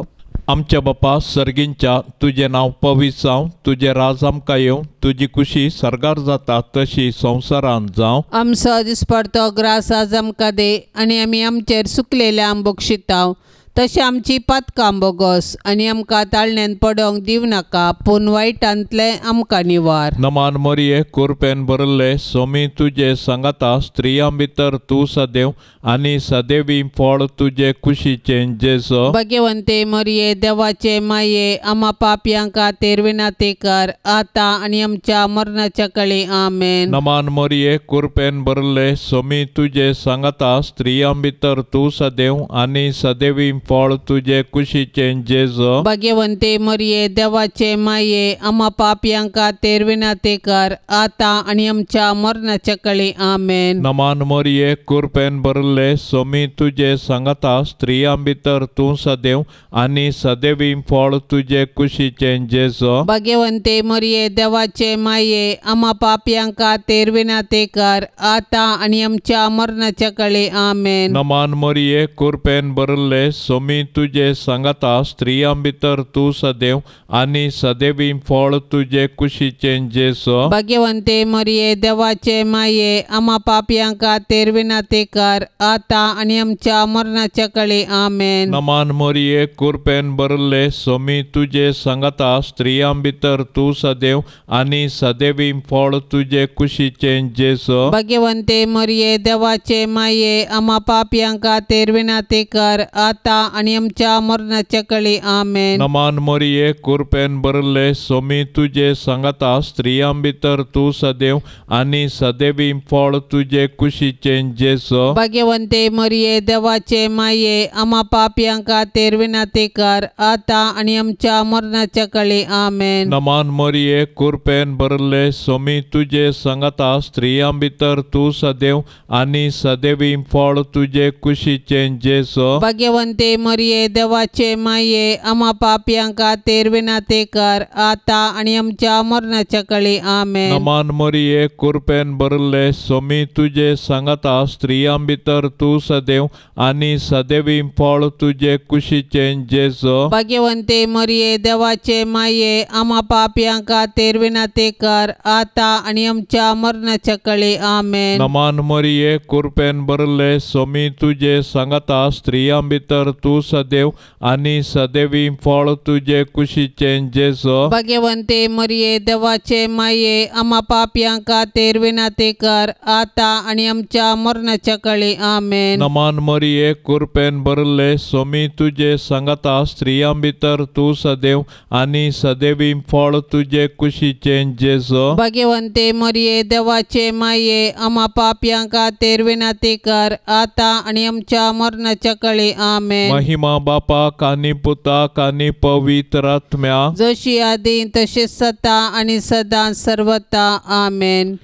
आमच्या बापा सर्गींच्या तुजें नांव पवित्र जावं, तुजें राज आमकां येवं, तुजी खुशी सर्गार जाता तशी संवसारांत जावं। आमचो दिसपडतो ग्रास आज आमकां दी आनी आमी आमचेर सुकलेल्या आंबोक शिताव तशें आमची पातकां बोगस आनी आमकां ताळण्यान पडोंक दिवं नाका पूण वायटांतलें आमकां निवार. नमान मरिये कुरपेन भरले सोमी तुजे सांगाता स्त्रियां भितर तूं सदैव आनी सदैवी फळ तुजे कुशीचें जेजू. भाग्यवंते मरिये देवाचे माये आमा पापयां खातीर विनंती कर आतां आनी आमच्या मरणाच्या कळी. आमेन. नमान मरिये कुरपेन भरले सोमी तुजे सांगाता स्त्रियां भितर तूं सदैव आनी सदैवी फळ तुजे कुशीचें जेजू. भाग्यवंते मरिये देवाचे माये आमा पापयां खातीर विनंती कर आतां आनी आमच्या मरणाच्या कळी. आमेन. नमान मरिये कुरपेन भरले सोमी तुजे सांगाता स्त्रियां भितर तूं सदैव आनी सदैवी फळ तुजे कुशीचें जेजू. भाग्यवंते मरिये देवाचे माये आमा पापयां खातीर विनंती कर आतां आनी आमच्या मरणाच्या कळी. आमेन. नमान मरिये कुरपेन भरले सोमी तुजे सांगाता स्त्रियां भितर तूं सदैव आनी सदैवी फळ तुजे कुशीचें जेजू. भाग्यवंते मरिये देवाचे माये आमा पापयां खातीर विनंती कर आतां आनी आमच्या मरणाच्या कळी. आमेन. नमान मरिये कुरपेन भरले सोमी तुजे सांगाता स्त्रियां भितर तूं सदैव आनी सदैवी फळ तुजे कुशीचें जेजू. भाग्यवंते मरिये देवाचे माये आमा पापयां खातीर विनंती कर आतां आनी आमच्या मरणाच्या कळी. आमेन. नमान मरिये कुरपेन भरले सोमी तुजे सांगाता स्त्रियां भितर तूं सदैव आनी सदैवी फळ तुजे कुशीचें जेजू. भाग्यवंते मरिये देवाचे माये आमा पापयां खातीर विनंती कर आतां आनी आमच्या मरणाच्या कळी. आमेन. नमान मरिये कुरपेन भरले सोमी तुजे सांगाता स्त्रियां भितर तूं सदैव आनी सदैवी फळ तुजे कुशीचें जेजू. भाग्यवंते मरिये देवाचे माये आमा पापयां खातीर विनंती कर आतां आनी आमच्या मरणाच्या कळी. आमेन. नमान मरिये कुरपेन भरले सोमी तुजे सांगाता स्त्रियां भितर तूं सदैव आनी सदैवी फळ तुजे कुशीचें जेजू. भाग्यवंते मरिये देवाचे माये आमा पापयां खातीर विनंती कर आतां आनी आमच्या मरणाच्या कळी. आमेन. नमान मरिये कुरपेन भरले सोमी तुजे सांगाता स्त्रियां भितर तूं सदैव आनी सदैवी फळ तुजे कुशीचें जेजू. भाग्यवंते मरिये देवाचे माये आमा पापयां खातीर विनंती कर आतां आनी आमच्या मरणाच्या कळी. आमेन. नमान मरिये कुरपेन भरले सोमी तुजे सांगाता स्त्रियां भितर तूं सदैव आनी सदैवी फळ तुजे कुशीचें जेजू. भाग्यवंते मरिये देवाचे माये आमा पापयां खातीर विनंती कर आतां आनी आमच्या मरणाच्या कळी. आमेन. महिमा बापाक आनी पुताक आनी पवित्र आत्म्याक, जशी आदी तशी सता आनी सदां सर्वता. आमेन.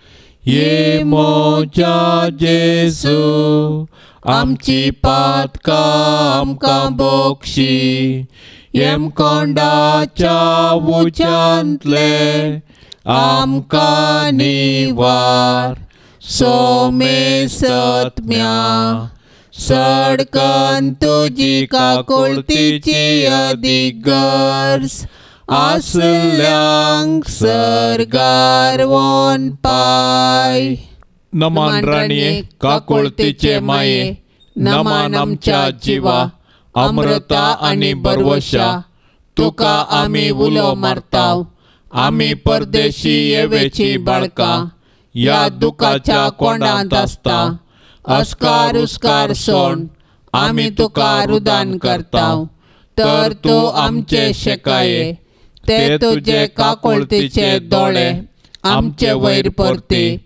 ये म्हज्या जेजू आमची पातकां आमकां बोगशी, येमकोंडाच्या उज्यांतले आमकां निवार. सोमे सत्म्या सडकन तुजी काकुळतीची अदीक गरज आसल्यांक सर्गार वोन पाय. नमान राणये काकुळतीचे माये, नमान आमच्या जिवा अमृता आनी बरवशा, तुका आमी उलो मारताव. आमी परदेशी येवेची बाळकां ह्या दुखाच्या कोंडांत आसता. अस्कार उस्कार सोण आमी तुका रुदान करताव, तर तूं आमचे शेकाये ते तुजे काकुळतीचे दोळे आमचे वयर परती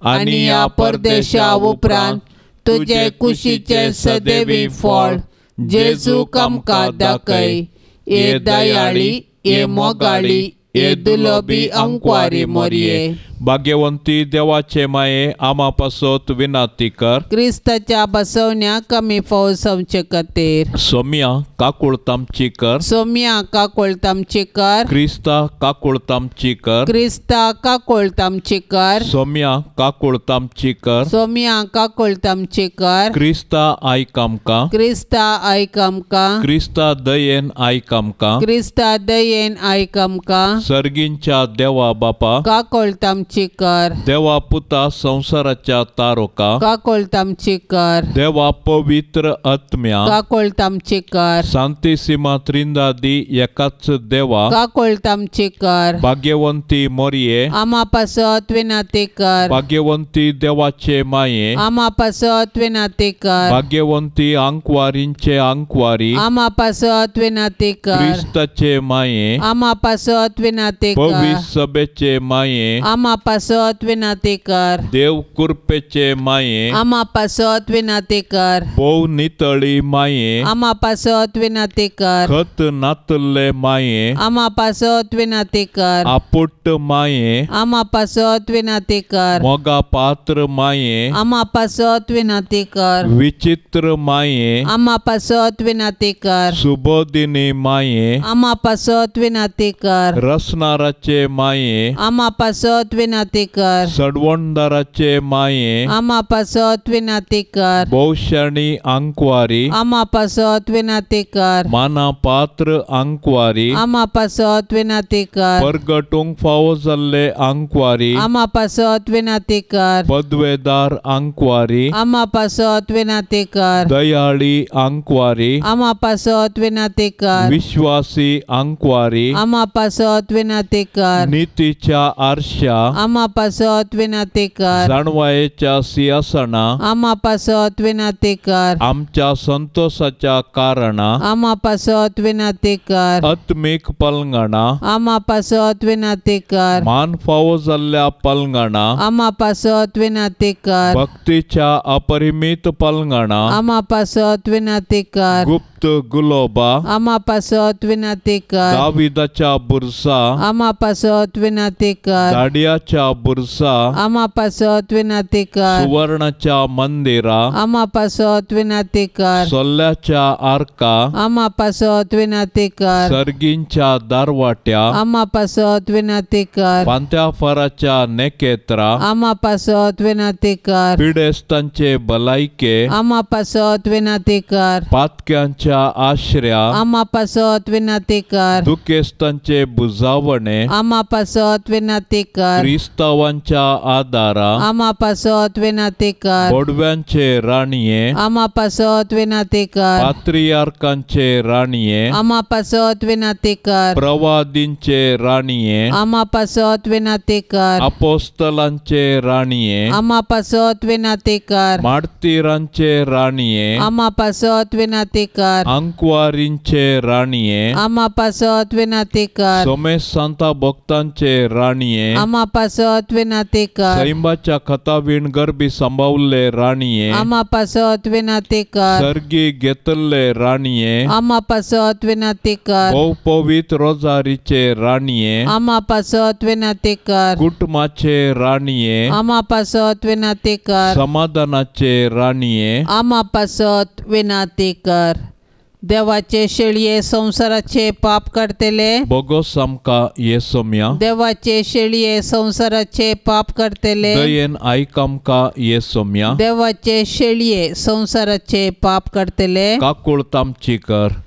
आनी ह्या परदेशा उपरांत तुजे कुशीचे सदैवी फळ जेजूक आमकां दाखय. हे दयाळी, हे मोगाळी, हे दुलबी अंकवारी मोरये. भाग्यवंती देवाचे माये आमा पासत विनंती कर, क्रिस्ताच्या बसवण्या कमी फौज खातीर. सोम्या काकुळतामची कर, सोम्या काकुळतामची कर, क्रिस्ता काकुळतामची कर, क्रिस्ता काकुळतामची कर, सोम्या काकुळतामची कर, सोम्या काकुळतामची कर, क्रिस्ता आयक आमकां, क्रिस्ता आयक आमकां, क्रिस्ता दयेन आयक आमकां, क्रिस्ता दयेन आयक आमकां. सर्गींच्या देवा बापा काकुळतामची आमची कर। देवा पुता संवसाराच्या तारोका काकोळत आमची कर। देवा पवित्र आत्म्या काकोळत आमची कर। सांतिसिमा त्रिंदादी एकाच देवा काकोळत आमची कर। भाग्यवंती मोरये आमा पासत विनाती कर। भाग्यवंती देवाचे माये आमा पासत विनाती कर। भाग्यवंती आंकवारींचे आंकवारी आमा पासत विनाती कर। क्रिस्ताचे माये आमा पासत विनाती कर। पवित्र सभेचे माये आमा पासत विनाती कर। देव कृपेचे माये आमा पासत विनाती कर। भोव नितळी माये आमा पासत विनाती कर। खत नातल्ले माये आमा पासत विनाती कर। आपुट्ट माये आमा पासत विनाती कर। मोगा पात्र माये आमा पासत विनाती कर। विचित्र माये आमा पासत विनाती कर। सुबोधिनी माये आमा पासत विनाती कर। रसनाराचे माये आमा पासत विनाती कर। सडवणदाराचे माये आमा पासत विनाती कर। भोवशाणी आंकवारी आमा पासत विनाती कर। माना पात्र आंकवारी आमा पासत विनाती कर। परगटूंक फावो जाल्ले आंकवारी आमा पासत विनाती कर। पदवेदार आंकवारी आमा पासत विनाती कर। दयाळी आंकवारी आमा पासत विनाती कर। विश्वासी आंकवारी आमा पासत विनाती कर। नितीच्या आरशा आमा पासत विनाती कर। जाणवायेच्या सिंहासना आमा पासत विनाती कर। आमच्या संतोषाच्या कारणा आमा पासत विनाती कर। आत्मीक पलंगणा आमा पासत विनाती कर। मान फावो जाल्ल्या पलंगणा आमा पासत विनाती कर। भक्तीच्या अपरिमित पलंगणा आमा पासत विनाती कर। गुप्त गुलोबा आमा पासत विनाती कर। दाविदाच्या बुरसा आमा पासत विनाती कर। दाडियाच्या बुरसा आमा पासत विनाती कर। सुवर्णाच्या मंदिरा आमा पासत विनाती कर। सोल्ल्याच्या आर्का आमा पासत विनाती कर। सर्गींच्या दारवाट्या आमा पासत विनाती कर। पांत्याफाराच्या नेकेत्रा आमा पासत विनाती कर। पिडेस्तांचे भलायके आमा पासत विनाती कर। पातक्यांच्या आश्र्या आमा पासत विनाती कर। दुखेस्तांचे बुजावणे आमा पासत विनाती कर। क्रिस्तावांच्या आदारा आमा पासत विनाती कर। बोडव्यांचे राणये आमा पासत विनाती कर। पात्रियार्कांचे राणये आमा पासत विनाती कर। प्रवादींचे राणये आमा पासत विनाती कर। अपोस्तलांचे राणये आमा पासत विनाती कर। मार्तीरांचे राणये आमा पासत विनाती कर। आंकवारींचे राणये आमा पासत विनाती कर। सोमेश सांता भक्तांचे राणये आमा पासत विनाती कर। सैंबाच्या खतावीण गर्भी सांबावल्ले राणये आमा पासत विनाती कर। सर्गी घेतल्ले राणये आमा पासत विनाती कर। भोव पवित्र रोजारीचे राणये आमा पासत विनाती कर। कुटुंबाचे राणये आमा पासत विनाती कर। समाधानाचे राणये आमा पासत विनाती कर। देवाचे शेळये संसाराचे पाप करतले बोगोस आमकां येसोम्या। देवाचे शेळये संसाराचे पाप करतले दयेन आयक आमकां येसोम्या। देवाचे शेळये संसाराचे पाप करतले काकूळत आमची कर।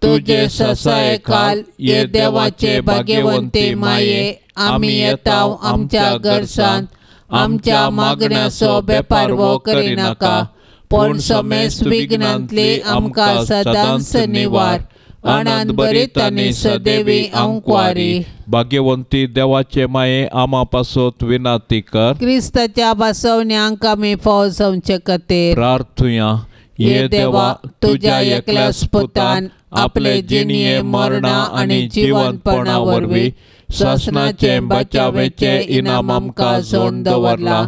तुझे ससायखाल ये देवाचे भाग्यवंती माये आमी येताव आमच्या गरसान आमच्या मागण्याचो बेपारवो करिनाका पूण समेस्त विघ्नांतली आमकां सदांच निवार। आनंद भरीत आनी सदैवी आंकवारी भाग्यवंती देवाचे माये आमा पासत विनाती कर। क्रिस्ताच्या बसवण्यांक आमी फाव जावचे खातीर प्रार्थुया। ये देवा तुझ्या एकल्याच पुतान आपले जिणये मरणा आनी जिवंतपणा वरवीं सासणाचे बचावेचे इनाम आमकां जोडून दवरला।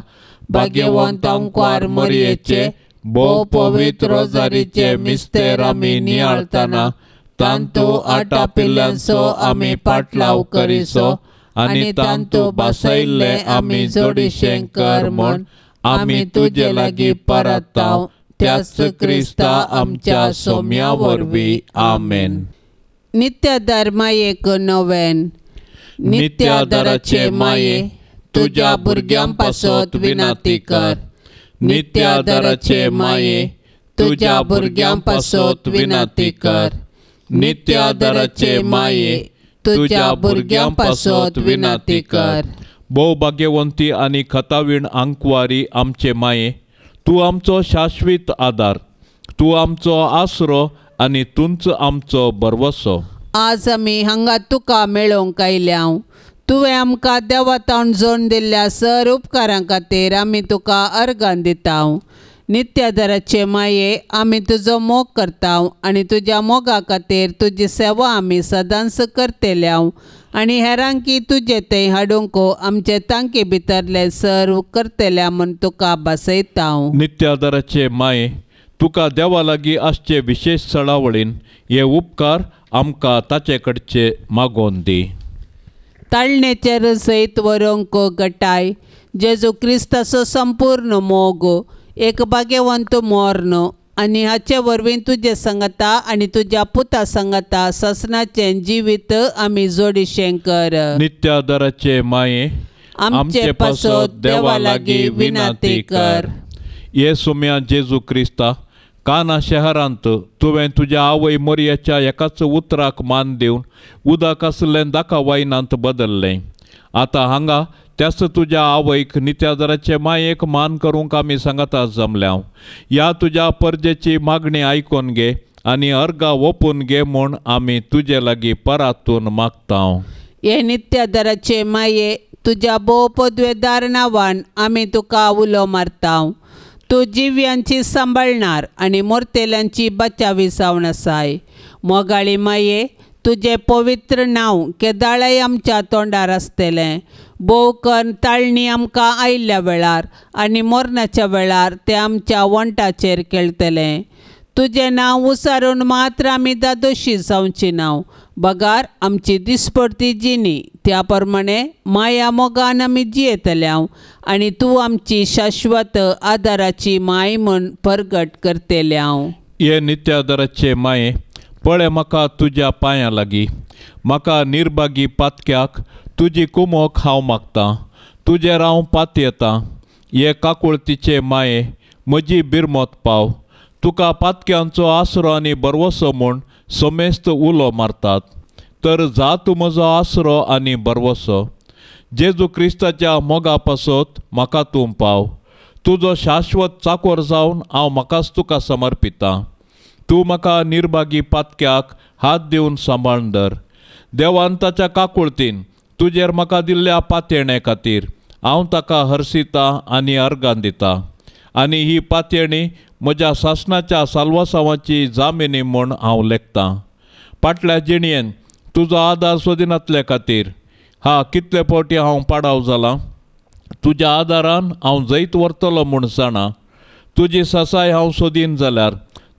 भाग्यवंत आंकवार मरयेचे भोव पवित्र रोजारीचे मिस्तेर आमी नियाळतना तांतू आटापिल्ल्यांचो आमी पाटलाव करिसो आनी तांतू बसयल्ले आमी जोडीशें कर म्हूण आमी तुजे लागीं परताव त्याच क्रिस्ता आमच्या सोम्या वरवीं आमेन। नित्यादार मायेक नोवेन। नित्यादाराचे माये तुज्या भुरग्यां पासत विनाती कर। नित्यादाराचे माये तुज्या भुरग्यां पासत विनाती कर। नित्यादाराचे माये तुज्या भुरग्यां पासत विनाती कर। भोव भाग्यवंती आनी खतावीण आंकवारी आमचे माये, तूं आमचो शाश्वीत आदार, तूं आमचो आसरो आनी तूंच आमचो भरवसो। आज आमी हांगा तुका मेळोवंक आयल्या। तुवें आमकां देवातावन जोड दिल्ल्या सर उपकारां खातीर आमी तुका अर्गां दिता। नित्यादराचे माये, आमी तुजो मोग करता आनी तुज्या मोगा खातीर तुजी सेवा आमी सदांच करतल्या आनी हेरांकी तुजे थंय हाडूंक आमचे तांकी भितरले सर्व करतल्या म्हूण तुका भासयता। नित्यादराचे माये, तुका देवा लागीं आसचे विशेश चळावळीन हे उपकार आमकां ताचे कडचे मागोवन दी। ताळणेचेर सयत व्हरूंक गटाय जेजू क्रिस्ताचो संपूर्ण मोग, एक भाग्यवंत मर्ण आनी हाचे वरवीं तुजे संगता आनी तुज्या पुता संगता ससनाचें जिवीत आमी जोडिशें कर। नित्यादराचे माये, आमचे पासत देवा लागीं विनंती कर। हे सोम्या जेजू क्रिस्ता, काना शहरांत तुवें तुज्या आवय मोरयाच्या एकाच उतराक मान दिवन उदक आसलें दाका वायनांत बदल्लें। आतां हांगा त्याच तुज्या आवयक नित्यादराचे मायेक मान करूंक आमी सांगाता जमल्या। ह्या तुज्या परजेची मागणी आयकून घे आनी अर्गा ओपून घे म्हूण आमी तुजे लागीं परातून मागता। हे नित्यादराचे माये, तुज्या भोव पदवेदार नांवान आमी तुका उलो मारता। तूं जिव्यांची सांबाळणार आनी मोरतेल्यांची बचावी जावन आसाय। मोगाळी माये, तुजें पवित्र नांव केदाळाय आमच्या तोंडार आसतलें। भोव करून ताळणी आमकां आयिल्ल्या वेळार आनी मरणाच्या वेळार तें आमच्या वंटाचेर खेळटलें। तुजें नांव उसारून मात्र आमी दादोशी जावची नांव, बगार आमची दिसपडती जिणी त्या प्रमाणे माया मोगान आमी जियेतल्या आनी तूं आमची शाश्वत आदाराची माय म्हूण परगट करतल्या। हे नित्यादराचे माये, पळय म्हाका तुज्या पांयां लागीं, म्हाका निर्भागी पातक्याक तुजी कुमोक हांव मागतां, तुजेर हांव पातयेतां। हे काकुळतीचे माये, म्हजी बिरमत पाव। तुका पातक्यांचो आसरो आनी भरवसो म्हूण समेस्त उलो मारतात, तर जा तूं म्हजो आसरो आनी भरवसो। जेजू क्रिस्ताच्या मोगा पासत म्हाका तूं पाव। तुजो शाश्वत चाकोर जावन हांव म्हाकाच तुका समर्पितां। तूं म्हाका निर्भागी पातक्याक हात दिवन सांबाळून धर। देवान ताच्या काकुळतीन तुजेर म्हाका दिल्ल्या पातयेणे खातीर हांव ताका हरसितां आनी अर्गां दितां आनी ही पातयेणी म्हज्या सासणाच्या साल्वासांवाची जामिनी म्हूण हांव लेखतां। फाटल्या जिणयेन तुजो आदार सोदिनातले खातीर हा कितले फावटी हांव पाडाव जालां। तुज्या आदारान हांव जैत व्हरतलो म्हूण जाणा। तुजी सासाय हांव सोदीन जाल्यार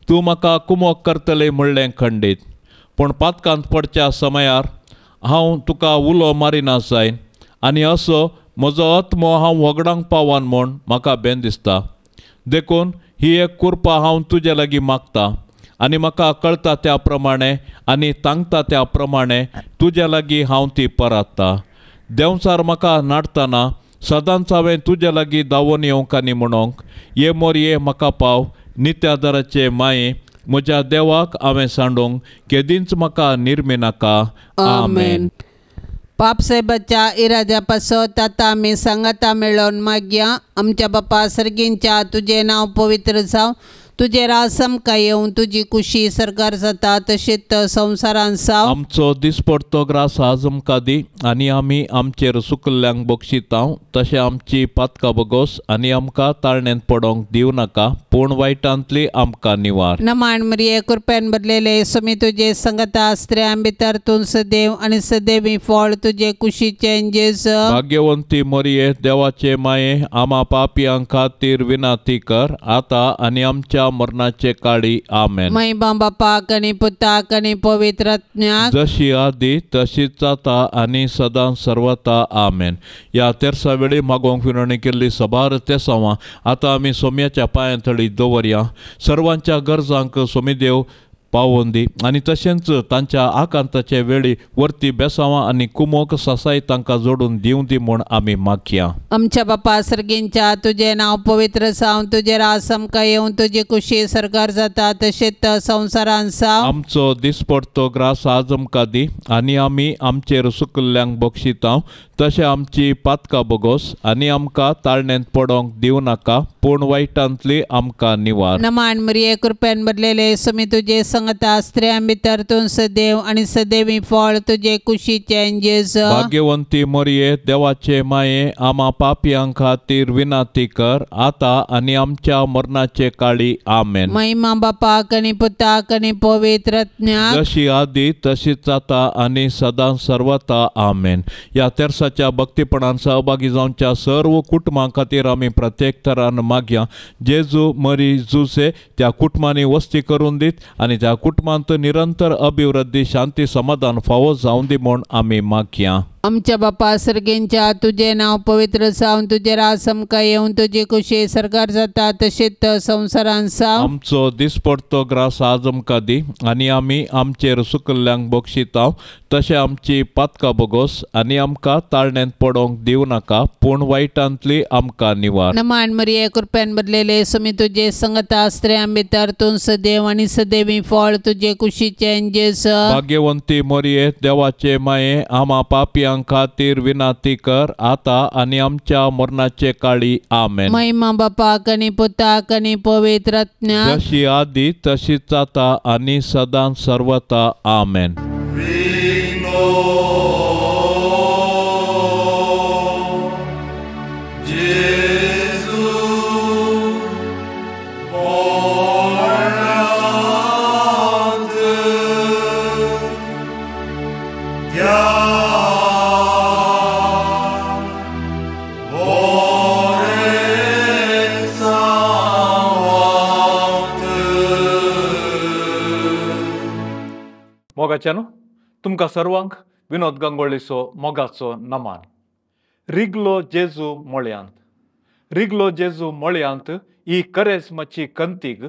तूं म्हाका कुमोक करतलें म्हणलें खंडीत। पूण पातकांत पडच्या समयार हांव तुका उलो मारिना जायन आनी असो म्हजो आत्मो हांव वगडांक पावन म्हूण म्हाका बेन दिसता। देखून ही एक कृपा हांव तुजे लागीं मागता आनी म्हाका कळटा त्या प्रमाणे आनी तांगता त्या प्रमाणे तुजे लागीं हांव ती परात्ता। देंवचार म्हाका नाडटना सदांच हांवें तुजे लागीं धांवून येवंक आनी म्हणोंक, ये मोरये म्हाका पाव। नित्यादराचे माये, म्हज्या देवाक हांवें सांडूंक केदींच म्हाका निर्मिनाका। आमेन। पाप साहेबाच्या इराद्या पासत आतां आमी सांगाता मेळोवन मागया। आमच्या बापा सर्गींच्या, तुजें नांव पवित्र जावं, तुजें राज आमकां येवं, तुजी कुशी सरकार जाता तशीच संवसारान जावं। आमचो दिसपडतो ग्रास आज आमकां दी आनी आमी आमचेर सुकल्ल्यांक बक्षितां तशें आमची पातकां बगोस आनी आमकां ताळणेंत पडोंक दिवं नाका, पूण वायटांतली आमकां निवार। नमाण मरिये, कृपेन भरलेले, स्वामी तुजे संगता, स्त्रियां भितर तूं सदैव आनी सदैवी फळ तुजे कुशीचें जेज। भाग्यवंती मरिये, देवाचे माये, आमा पापयां खातीर विनंती कर आतां आनी आमच्या मरणाचे काळी। आमेन। महिमा बापाक आनी पुताक आनी पवित्र आत्म्याक, जशी आदी तशीच जाता आनी सदां सर्वता। आमेन। ह्या तेरसा वेळी मागोवंक विनवणी केल्ली सबार तेसांवां आतां आमी सोम्याच्या पांयां थळी दवरया। सर्वांच्या गरजांक सोमीदेव पावोवन दी आनी तशेंच तांच्या आकांताचे वेळी वर्ती बेसांवां आनी कुमोक सासाय तांकां जोडून दिवं दी म्हूण आमी मागया. आमच्या बापा सर्गींच्या तुजें नांव पवित्र जावं, तुजें राज आमकां येवं, तुजी कुशी सरकार जाता तशेंच संवसारान जावं. आमचो दिसपडतो ग्रास आज आमकां दी आनी आमी आमचेर सुकल्ल्यांक बक्षिता तशें आमची पातकां बोगोस आनी आमकां ताळण्यांत पडोंक दिवं नाका पूण वायटांतली आमकां निवार. नमान मरिये कृपेन भरलेले सुमी तुजे संगता, स्त्रियां भितर तूं सदैव आनी सदैवी फळ तुजे कुशीचें जेजू. भाग्यवंती मरिये देवाचे माये आमा पापयां खातीर विनंती कर आतां आनी आमच्या मरणाचे काळी. आमेन. महिमा बापाक आनी पुताक आनी पवित्र आत्म्याक, जशी आदी तशीच आतां आनी सदां सर्वता. आमेन. ह्या तेर्साच्या भक्तीपणान सहभागी जावच्या सर्व कुटुंबां खातीर आमी प्रत्येक तरान मागया. जेजू मरी जुसे त्या कुटुंबांनी वस्ती करून दीत आनी त्या कुटुंबांत निरंतर अभिवृद्धी शांती समाधान फावो जावं दी म्हूण आमी मागया. आमच्या बापा सर्गींच्या तुजें नांव पवित्र जावं, तुजें राज आमकां येवं, तुजी कुशी सरकार जाता तशेंच संवसारान जावं. आमचो दिसपडतो ग्रास आज आमकां दी आनी आमी आमचेर सुकल्ल्यांक बक्षिता तशें आमची पातकां बोगोस आनी आमकां ताळण्यांत पडोंक दिवं नाका पूण वायटांतली आमकां निवार. नमान मरिये कृपेन भरलेले सुमी तुजे संगता, स्त्रियां भितर तूं सदैव आनी सदैवी फळ तुजे कुशीचें जेजू. भाग्यवंती मरिये देवाचे माये आमा पापयां खातीर विनंती कर आतां आनी आमच्या मरणाचे काळी. आमेन. महिमा बापाक आनी पुताक आनी पवित्र आत्म्याक, जशी आदी तशीच आतां आनी सदां सर्वता. आमेन. मोगाच्यानो तुमकां सर्वांक विनोद गंगोळीचो मोगाचो नमान. रिगलो जेजू मळयांत, रिगलो जेजू मळयांत ही करेस्माची कंतीक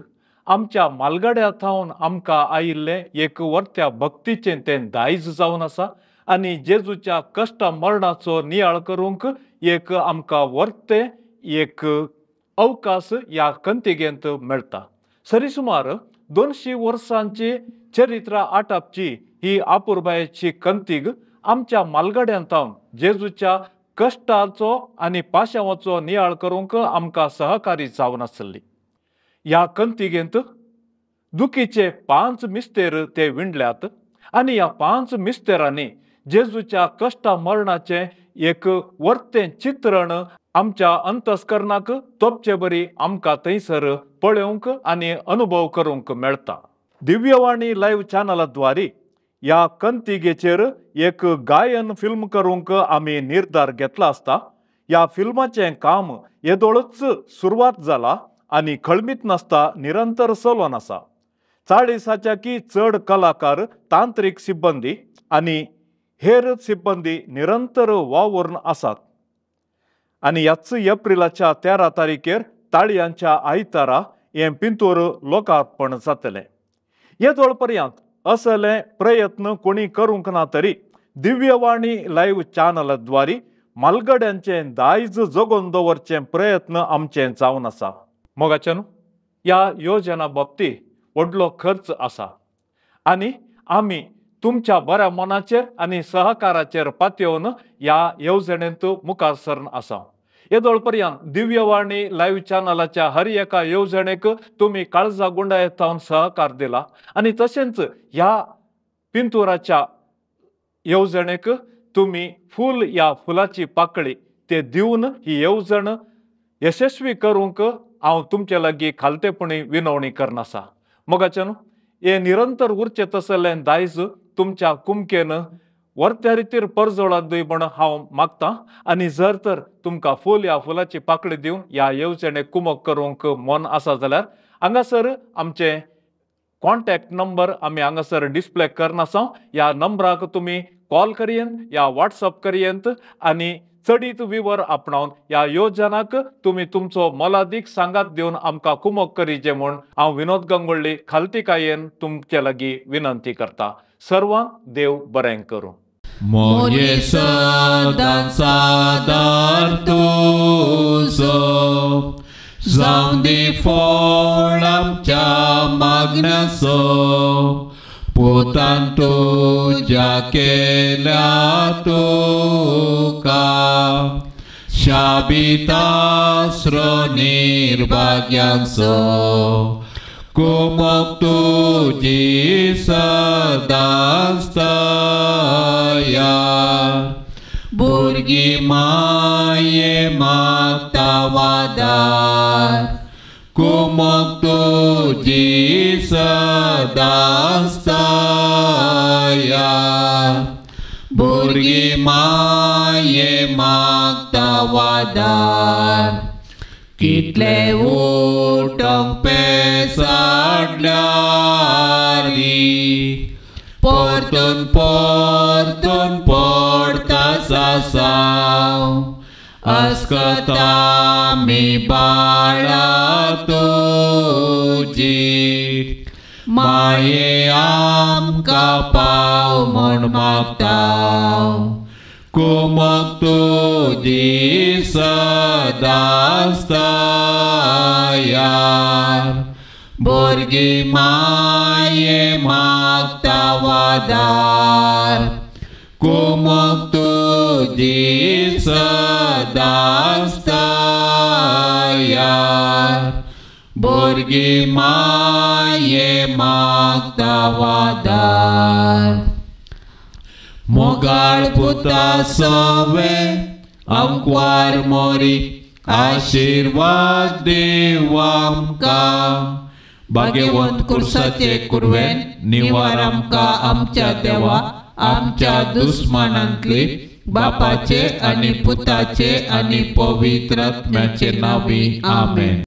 आमच्या मालगाड्या थावन आमकां आयिल्लें एक वर्त्या भक्तीचें तें दायज जावन आसा आनी जेजूच्या कश्टा मरणाचो नियाळ करूंक एक आमकां वर्तें एक अवकाश ह्या कंतिगेंत मेळटा. सरी सुमार 200 वर्सांची चरित्र आटापची ही आपुरबायेची कंतीग आमच्या मालगाड्यान थावन जेजूच्या कश्टाचो आनी पाशांवाचो नियाळ करूंक आमकां सहकारी जावन आसली. ह्या कंतिगेंत दुखीचे 5 मिस्तेर ते विणल्यात आनी ह्या 5 मिस्तेरांनी जेजूच्या कश्टा मरणाचें एक वर्तें चित्रण आमच्या अंतस्करणाक तोपचे बरी आमकां थंयसर पळोवंक आनी अनुभव करूंक मेळटा. दिव्यवाणी लायव्ह चॅनलाद्वारे ह्या कंतिगेचेर एक गायन फिल्म करूंक आमी निर्धार घेतला आसता. ह्या फिल्माचें काम येदोळच सुरवात जाला आनी खळमीत नासता निरंतर चलोन आसा. 40 की चड कलाकार, तांत्रीक सिब्बंदी आनी हेर सिब्बंदी निरंतर वावुरून आसात आनी ह्याच एप्रिलाच्या 13 तारखेर ताळयांच्या आयतारा हें पिंतूर लोकार्पण जातलें. येदोळ पर्यंत असले प्रयत्न कोणी करूंक ना तरी दिव्यवाणी लायव्ह चॅनलाद्वारे मालगड्यांचें दायज जगोवन दवरचे प्रयत्न आमचे जावन आसा. मोगाच्यान ह्या योजना बाबतींत व्हडलो खर्च आसा आनी आमी तुमच्या बऱ्या मनाचेर आनी सहकाराचेर पातयेवन ह्या येवजणेंत मुखार सरन आसा. येदोळ पर्यंत दिव्यवाणी लायव्ह चॅनलाच्या हर एका येवजणेक तुमी काळजा गुंडायत थावन सहकार दिला आनी तशेंच ह्या पिंतुराच्या येवजणेक तुमी फूल ह्या फुलाची पाकळी ते दिवन ही येवजण यशस्वी करूंक हांव तुमचे लागीं खालतेपणी विनवणी करन आसा. मोगाच्यान हें निरंतर उरचें तसलें दायज तुमच्या कुमकेन वर्त्या रितीर परजळात दी म्हण हांव मागतां आनी जर तर तुमकां फूल ह्या फुलाची पाकळी दिवन ह्या येवजणेक कुमक करूंक मन आसा जाल्यार हांगासर आमचें कॉन्टॅक्ट नंबर आमी हांगासर डिस्प्ले करनासा. ह्या नंबराक तुमी कॉल करयेंत या व्हॉट्सअप करयेंत आनी चडीत विवर आपणावन ह्या योजनाक तुमी तुमचो मोलादीक सांगात दिवन आमकां कुमक करीचे म्हूण हांव विनोद गंगोळ्ळी खालतीकायेन तुमचे लागीं विनंती करता. सर्वांक देव बरें करूं. मोये सदांच आदार तुजो, जावं दी फळ आमच्या मागण्याचो, पुतान तुज्या केल्या तुका, शाबितास्रो निर्भाग्यांचो, कुमक तुजी सदांच तयार, भुरगीं माये मागता वादार, कुमक तुजी सदांच तयार, भुरगीं माये मागता वादार, कितले उठोंक पेसाडल्यारी, परतून परतून पडटा सासांव, अस्कता आमी बाळा तुजी, माये आमकां पाव म्हूण मागता, कुमक तुजी सदांच तयार, भुरगीं माये मागता वादार, कुमक तुजी सदांच तयार, भुरगीं माये मागता वादार. मोगाळ पुता सवे आमक्वार मोरी, आशिर्वाद देव आमकां, भाग्यवंत कुर्साचे कुरवेन निवार आमकां आमच्या देवा, आमच्या दुस्मानांतली, बापाचे आनी पुताचे आनी पवित्र आत्म्याचे नांवी आमेन.